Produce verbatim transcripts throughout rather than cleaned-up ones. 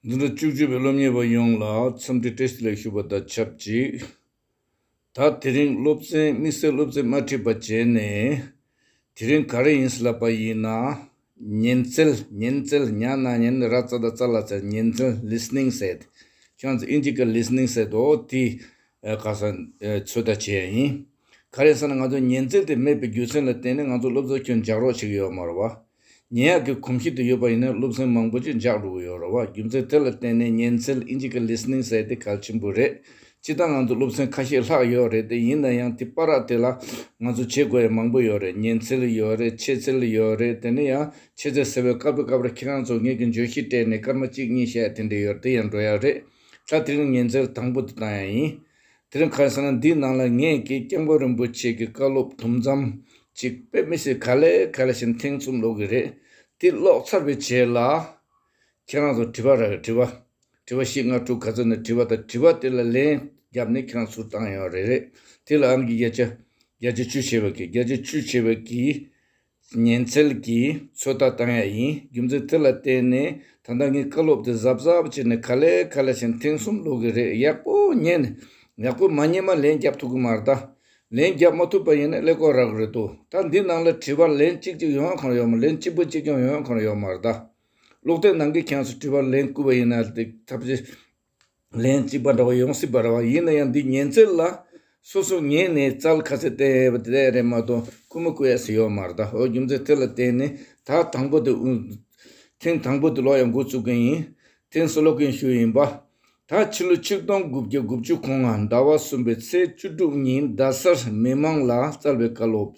འཛིན་གྲྭ་བཅུ་གཅིག་པའི་སློབ་གཉེར་བ་ཡོངས་ལ་འཚམས་འདྲི་བཀྲ་ཤིས་བདེ་ལེགས་ཞུ་བ་དང་ཆབས་ཅིག་ད་དེ་རིང་སློབ་ཚན་དམིགས་བསལ་སློབ་ཚན་མ་ཁྲིད་པ་བྱས་ནས། དེ་རིང་ག་རེ་ཡིན་ལབ་པ་ཡིན་ན། ཉན་འཚལ། ཉན་འཚལ། ཉ་ན་ཉན། ར་ཙ་ད་རྩ་ལ་རྩལ། ཉན་འཚལ། ལི་སི་ནིང་ཟེར། ཁྱོད་ཚོ་ཨིན་ཇི་གི་ལི་སི་ནིང་ཟེར་དོ། དེ་ཨ་ག་ས་ཨ་ཚོད་ལྟ་བྱས་ཡིན། ག་རེ་ཟེར་ན། ང་ཚོ་ཉན་འཚལ་དེ་མེད་པའི་རྒྱུ་མཚན་ལ་བརྟེན་ནས་ང་ཚོ་སློབ་ཚན་ཁྱོན་འཇགས་རོགས་བྱེད་ཀྱི་ཡོད་མ་རེད་བ། ཉན་ཡག་གི་གོམས་གཤིས་དེ་ཡོད་པ་ཡིན་ན་སློབ་ཚན་མང་པོ་ཅིག་འཇགས་འགྲོ་གི་ཡོད་རེད་བ། རྒྱུ་མཚན་དེ་ལ་བརྟེན་ནས་ཉན་འཚལ། ཨིན་ཇི་གི་ལི་སི་ནིང་ཟེར་དེ་གལ་ཆེན་པོ་རེད། སྤྱིར་བཏང་ང་ཚོ་སློབ་ཚན་ཁ་ཤས་ལྷག་ཡོད་རེད་དེ། ཡིན་ན་ཡང་དེ་བར་དེ་ལ་ང་ཚོ་བྱེད་དགོས་ཡག་མང་པོ་ཡོད་རེད། ཉན་འཚལ་ཡོད་རེད། འཆད་འཚལ་ཡོད་རེད། དེ་ནས་ཡང་འཆད་རྩོད་ཟེར་བའི་སྐབས་དེ་སྐབས་རེ་ཁྱེད་རང་ཚོ་ངེད་ཀྱི་བརྗོད་གཞི་སྤྲད་ནས་སྐར་མ་གཅིག་གཉིས་བཤད་དེ་འདྲ་ཡོད་རེད། དེ་ཡང་འགྲོ་ཡག་རེད། ད་དེ་རིང་ཉན་འཚལ་དང་པོ་དེ་བཏང་ཡག་ཡིན། དེ་རིང་ག་རེ་ཟེར་ན། འདིའི་ནང་ལ་ངས་ཀྱིས་སྐྱབས་མགོན་རིན་པོ་ཆེ་གི་བཀའ་སློབ་དུམ་མཚམས་ཅིག་དཔེ་མི་སྲིད་ག་ལེ་ག་ལེ་བཞིན་ཐེངས་གསུམ་ཀློག་གི་རེད། དེ་ཀློག་ཚར་བའི་རྗེས་ལ་ཁྱེད་རང་ཚོ་དྲི་བ་རག་གི། དྲི་བ། དྲི་བ་བཞི་ལྔ་དྲུག་ག་ཚོད་ནས་དྲི་བ་དང་། དྲི་བ་དེ་ལ་ལན་བརྒྱབ་ནས་ཁྱེད་རང་ཚུར་བཏང་ཡོད་རེད། རེད། དེ་ལ་ཨང་ཀི་བརྒྱ་ཆ་བརྒྱད་ཅུ་བཅུ་བྱས་པ་གི། བརྒྱད་ཅུ་བཅུ་བྱས་པ་གི་ཉན་འཚལ་གྱི་ཚོད་ལྟ་བཏང་ཡག་ཡིན། རྒྱུ་མཚན་དེ་ལ་བརྟེན་ནས་ད་ལྟ་ངས་བཀའ་སློབ་དེ་གཟབ་གཟབ་བྱས་ནས་ག་ལེ་ག་ལེ་བཞིན་ཐེངས་གསུམ་ཀློག་གི་རེད། ཡག་པོ་ཉན། ཡག་པོ་མ་ཉན་པ་ལན་རྒྱབ་ཐུབ་ཀྱི་མ་རེད་ད། ལན་རྒྱབ་མ་ཐུབ་པ་ཡིན་ན་ཀླད་ཀོར་རག་གི་རེད་དོ། ད་འདི་ནང་ལ་དྲི་བ་ལན་གཅིག་གཅིག་ཡོང་ཡག་གང་ཡོད་མ། ལན་གཅིག་པོ་གཅིག་ཀྱང་ཡོང་ཡག་གང་ཡོད་མ་རེད་ད། ཀློག་དེབ་ནང་གི་ཁྱེད་ཚོ་དྲི་བ་ལན་བསྐུར་བ་ཡིན་ན་དེ་ཐབས་ཤེས་ལན་གཅིག་པ་འདྲ་བ་ཡོང་སྲིད་པ་རེད་བ། ཡིན་ན་ཡང་འདི་ཉན་འཚལ་ལ་སོ་སོ་ཉན་ནས་རྩལ་ཁ་གསལ་བསྟན་པ་དེ་རེད་མ་གཏོགས་བསྐུར་མ་བསྐུར་ཡག་ཟེར་ཡོད་མ་རེད་ད། འོ། རྒྱུ་མཚན་དེ་ལ་བརྟེན་ནས་ད་དང་པོ་དེ་ཨུ། ཐེངས་དང་པོ་དེ་ཀློག་ཡག་འགོ་བཙུགས་མཁན་ཡིན། ཐེངས་སོ་ལོ་ཀིན་ཞུ་ཡིན་པ། ད་ཕྱི་ལོ་ཆིག་སྟོང་དགུ་བརྒྱ་དགུ་བཅུ་གོ་ལྔ་ཟླ་བ་གསུམ་པའི་ཚེས་བཅུ་དྲུག་ཉིན་རྡ་སར་མི་མང་ལ་སྩལ་བའི་བཀའ་སློབ།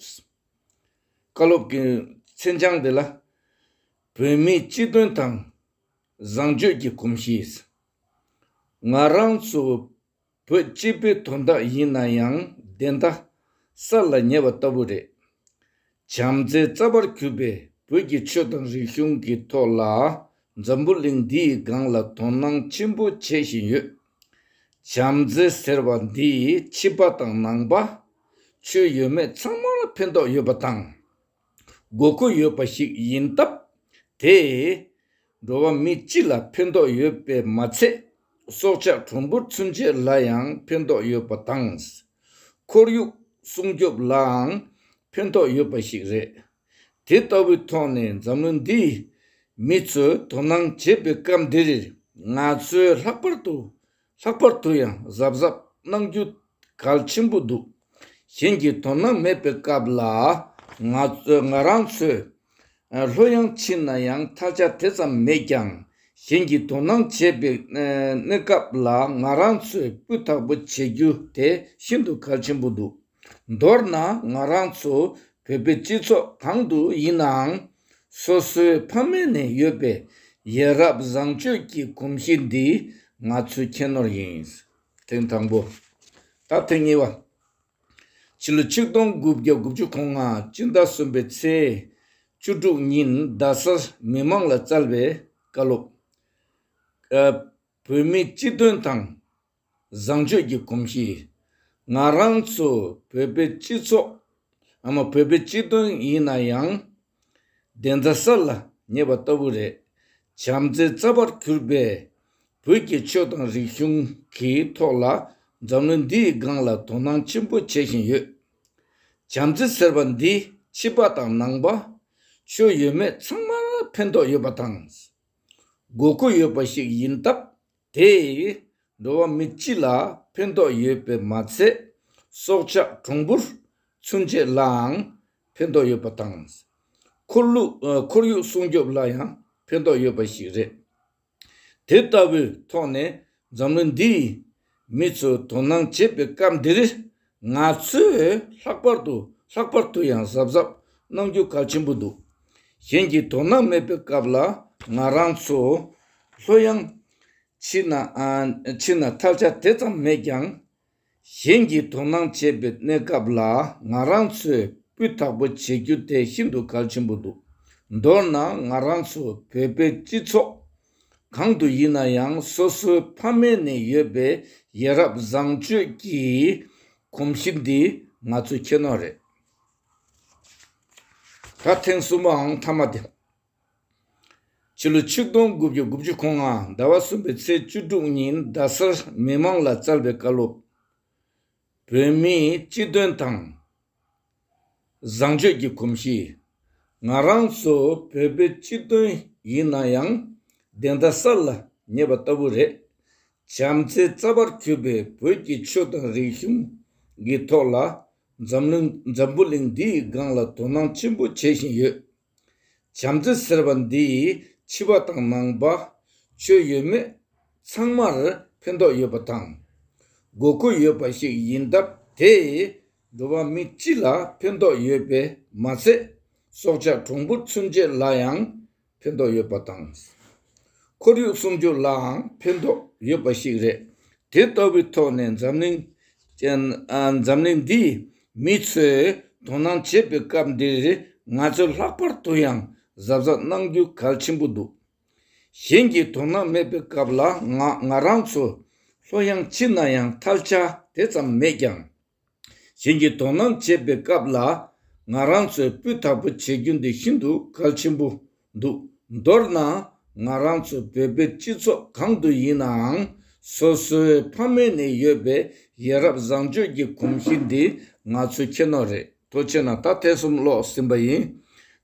བཀའ་སློབ་ཀྱི་མཚན་བྱང་དེ་ལ། བོད་མིའི་སྤྱི་དོན་དང་བཟང་སྤྱོད་ཀྱི་གོམས་གཤིས། ང་རང་ཚོ་བོད་སྤྱི་པའི་དོན་དག་ཡིན་ན་ཡང་བདེན་མཐའ་ས་ལ་ཉེ་བ་ལྟ་བུ་རེད། བྱམས་བརྩེ་རྩ་བར་གྱུར་པའི་བོད་ཀྱི་ཆོས་དང་རིག་གཞུང་གི་ཐོག་ལ་འཛམ་བུ་གླིང་འདིའི་སྒང་ལ་དོ་སྣང་ཆེན་པོ་བྱེད་བཞིན་ཡོད། བྱམས་བརྩེ་ཟེར་བ་འདིས་ཕྱི་པ་དང་ནང་པ། ཆོས་ཡོད་མེད་ཚང་མར་ཕན་ཐོགས་ཡོད་པ་དང་། དགོས་མཁོ་ཡོད་པ་ཞིག་ཡིན་སྟབས། དེས་འགྲོ་བ་མི་སྤྱི་ལ་ཕན་ཐོགས་ཡོད་པས་མ་ཚད། སྲོག་ཆགས་གྲོང་འབུར་ཚུན་ཆད་ལ་ཡང་ཕན་ཐོགས་ཡོད་པ་དང་། ཁོར་ཡུག་སྲུང་སྐྱོབ་ལའང་ཕན་ཐོགས་ཡོད་པ་ཞིག་རེད། དེ་ལྟ་བུའི་ཐོག་ནས་འཛམ་གླིང་འདིའི་མི་ཚོས་དོ་སྣང་བྱེད་པའི་སྐབས་འདིར་ང་ཚོས་ལྷག་པར་དུ་ལྷག་པར་དུ་ཡང་གཟབ་གཟབ་གནང་རྒྱུ་གལ་ཆེན་པོ་འདུག་གཞན་གྱིས་དོ་སྣང་མེད་པའི་སྐབས་ལ་ང་ཚོ་ང་རང་ཚོས་ལྷོད་ཡངས་ཕྱིན་ན་ཡང་ཐལ་ཆ་དེ་ཙམ་མེད་ཀྱང་། གཞན་གྱིས་དོ་སྣང་བྱེད་པའི་གནས་སྐབས་ལ་ང་རང་ཚོས་སྤུས་དག་པོ་བྱེད་རྒྱུ་དེ་ཤིན་ཏུ་གལ་ཆེན་པོ་འདུག་མདོར་ན་ང་རང་ཚོ་བོད་པའི་སྤྱི་ཚོགས་གང་དུ་ཡིན་ནའང་། སོ་སོའི་ཕ་མེས་ནས་ཡོད་པའི་ཡ་རབས་བཟང་སྤྱོད་ཀྱི་གོམས་གཤིས་འདི་ང་ཚོའི་ཁྱད་ནོར་ཡིན། ཐེངས་དང་པོ། ད་ཐེངས་གཉིས་པ། ཕྱི་ལོ་ཆིག་སྟོང་དགུ་བརྒྱ་དགུ་བཅུ་གོ་ལྔ་སྤྱི་ཟླ་གསུམ་པའི་ཚེས་བཅུ་དྲུག་ཉིན་རྡ་སར་མི་མང་ལ་སྩལ་བའི་བཀའ་སློབ། ཨ། བོད་མིའི་སྤྱི་དོན་དང་བཟང་སྤྱོད་ཀྱི་གོམས་གཤིས། ང་རང་ཚོ་བོད་པའི་སྤྱི་ཚོགས། ཨ་མ། བོད་པའི་སྤྱི་དོན་ཡིན་ན་ཡང་བདེན་མཐའ་ས་ལ་ཉེ་བ་ལྟ་བུ་རེད། བྱམས་བརྩེ་རྩ་བར་གྱུར་པའི་བོད་ཀྱི་ཆོས་དང་རིག་གཞུང་གི་ཐོག་ལ་འཛམ་གླིང་འདིའི་སྒང་ལ་དོ་སྣང་ཆེན་པོ་བྱེད་བཞིན་ཡོད། བྱམས་བརྩེ་ཟེར་བ་འདི་ཕྱི་པ་དང་ནང་པ། ཆོས་ཡོད་མེད་ཚང་མར་ཕན་ཐོགས་ཡོད་པ་དང་། དགོས་མཁོ་ཡོད་པ་ཞིག་ཡིན་སྟབས། དེས་འགྲོ་བ་མི་སྤྱི་ལ་ཕན་ཐོགས་ཡོད་པས་མ་ཚད། སྲོག་ཆགས་གྲོང་འབུར་ཚུན་ཆད་ལའང་ཕན་ཐོགས་ཡོད་པ་དང་། ཁོར་ལུགས། ཁོར་ཡུག་སྲུང་སྐྱོབ་ལ་ཡང་ཕན་ཐོགས་ཡོད་པ་ཞིག་རེད། དེ་ལྟ་བུའི་ཐོག་ནས་འཛམ་གླིང་འདིའི་མི་ཚོས་དོ་སྣང་བྱེད་པའི་སྐབས་འདིར་ང་ཚོས་ལྷག་པར་དུ་ལྷག་པར་དུ་ཡང་གཟབ་གཟབ་གནང་རྒྱུ་གལ་ཆེན་པོ་འདུག་གཞན་གྱིས་དོ་སྣང་མེད་པའི་སྐབས་ལ་ང་རང་ཚོ་ལྷོད་ཡངས་ཕྱིན་ན། ཨ། ཕྱིན་ན་ཐལ་ཆ་དེ་ཙམ་མེད་ཀྱང་། གཞན་གྱིས་དོ་སྣང་བྱེད་པའི་གནས་སྐབས་ལ་ང་རང་ཚོས་སྤུས་དག་པོ་བྱེད་རྒྱུ་དེ་ཤིན་ཏུ་གལ་ཆེན་པོ་འདུག་མདོར་ན་ང་རང་ཚོ་བོད་པའི་སྤྱི་ཚོགས་གང་དུ་ཡིན་ན་ཡང་སོ་སོའི་ཕ་མེས་ནས་ཡོད་པའི་ཡ་རབས་བཟང་སྤྱོད་ཀྱི་གོམས་གཤིས་འདི་ང་ཚོའི་ཁྱད་ནོར་རེད། ད་ཐེངས་གསུམ་པའང་མཐའ་མ་དེ། ཕྱི་ལོ་ཆིག་སྟོང་དགུ་བརྒྱ་དགུ་བཅུ་གོ་ལྔ་ཟླ་བ་གསུམ་པའི་ཚེས་བཅུ་དྲུག་ཉིན་རྡ་སར་མི་མང་ལ་སྩལ་བའི་བཀའ་སློབ། བོད་མིའི་སྤྱི་དོན་དང་བཟང་སྤྱོད་ཀྱི་གོམས་གཤིས། ང་རང་ཚོ་བོད་པའི་སྤྱི་དོན་ཡིན་ན་ཡང་བདེན་མཐའ་གསལ་ལ་ངེས་པ་ལྟ་བུ་རེད། བྱམས་བརྩེ་རྩ་བར་གྱུར་པའི་བོད་ཀྱི་ཆོས་དང་རིག་གཞུང་གི་ཐོག་ལ་འཛམ་གླིང་འཛམ་བུ་གླིང་འདིའི་སྒང་ལ་དོ་སྣང་ཆེན་པོ་བྱེད་བཞིན་ཡོད། བྱམས་བརྩེ་ཟེར་བ་འདིས་ཕྱི་པ་དང་ནང་པ་ཆོས་ཡོད་མེད་ཚང་མར་ཕན་ཐོགས་ཡོད་པ་དང་། དགོས་མཁོ་ཡོད་པ་ཞིག་ཡིན་སྟབས་དེས་འགྲོ་བ་མི་སྤྱི་ལ་ཕན་ཐོགས་ཡོད་པས་མ་ཚད། སྲོག་ཆགས་གྲོང་འབུར་ཚུན་ཆད་ལ་ཡང་ཕན་ཐོགས་ཡོད་པ་དང་། ཁོར་ཡུག་སྲུང་སྐྱོབ་ལའང་ཕན་ཐོགས་ཡོད་པ་ཞིག་རེད། དེ་ལྟ་བུའི་ཐོག་ནས་འཛམ་གླིང་ཅན་ཨ་འཛམ་གླིང་འདིའི་མི་ཚོས་དོ་སྣང་བྱེད་པའི་སྐབས་འདིར་ང་ཚོས་ལྷག་པར་དུ་ཡང་གཟབ་གཟབ་གནང་རྒྱུ་གལ་ཆེན་པོ་འདུག་གཞན་གྱིས་དོ་སྣང་མེད་པའི་སྐབས་ལ་ང་ང་རང་ཚོ་ལྷོད་ཡངས་ཕྱིན་ན་ཡང་ཐལ་ཆ་དེ་ཙམ་མེད་ཀྱང་། གཞན་གྱིས་དོ་སྣང་བྱེད་པའི་སྐབས་ལ་ང་རང་ཚོས་སྤུས་དག་པོ་བྱེད་རྒྱུ་འདི་ཤིན་ཏུ་གལ་ཆེན་པོ་འདུག་མདོར་ན་ང་རང་ཚོ་བོད་པའི་སྤྱི་ཚོགས་གང་དུ་ཡིན་ནའང་སོ་སོའི་ཕ་མེས་ནས་ཡོད་པའི་ཡ་རབས་བཟང་སྤྱོད་ཀྱི་གོམས་གཤིས་འདི་ང་ཚོའི་ཁྱད་ནོར་རེད། ཐུགས་རྗེ་གནང་། ད་ཐེངས་གསུམ་ཀློག་ཟིན་པ་ཡིན།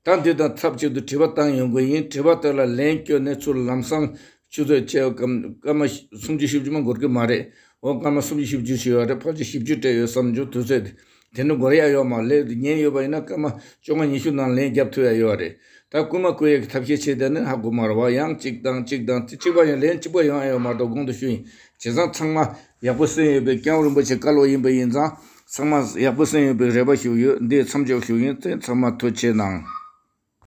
ད་འདི་དང་ཐབས་ཅིག་ཏུ་དྲི་བ་བཏང་ཡོང་གི་ཡིན། དྲི་བ་དེ་ལ་ལན་སྐྱོན་ནས་ཚུར་ལམ་སང་ཆུ་ཚོད་བཅུ་སྐར་མ་སུམ་ཅུ་བཞི་བཅུ་མ་འགོར་གི་མ་རེད། འོ་སྐར་མ་སུམ་ཅུ་བཞི་བཅུ་ཞིག་ཡོད་རེད། ཕལ་ཆེར་བཞི་བཅུ་སྤྲད་ཡོད་བསམ་བྱུང་། དུས་ཚོད་དེ་ནི་འགོར་ཡ་ཡོད་མ་རེད། ཉན་ཡོད་པ་ཡིན་ན་སྐར་མ་བཅོ་ལྔ་ཉི་ཤུ་ནང་ལན་རྒྱབ་ཐུབ་ཡ་ཡོད་རེད། ད་རྐུན་མ་རྐུ་ཡ་གི་ཐབས་ཤེས་བྱས་བསྡད་ན་ཧ་གོ་མ་རེད་བ། ཡང་གཅིག་དང་གཅིག་དང་དེ་གཅིག་པ་ཡང་ལན་གཅིག་པ་ཡོང་ཡ་ཡོད་མ་གཏོགས་གོང་དུ་ཞུས་ཡིན། བྱས་ཙང་ཚང་མ་ཡག་པོ་གསན་ཡོད་པའི་སྐྱབས་མགོན་རིན་པོ་ཆེ་བཀའ་སློབ་ཡིན་པ་ཡིན་ཙང་ཚང་མ་ཡག་པོ་གསན་ཡོད་པའི་རེ་བ་ཞུ་ཡོད། འདི་མཚམས་འཇོག་ཞུ་ཡིན། ཚང་མ་ཐུགས་རྗེ་གནང་།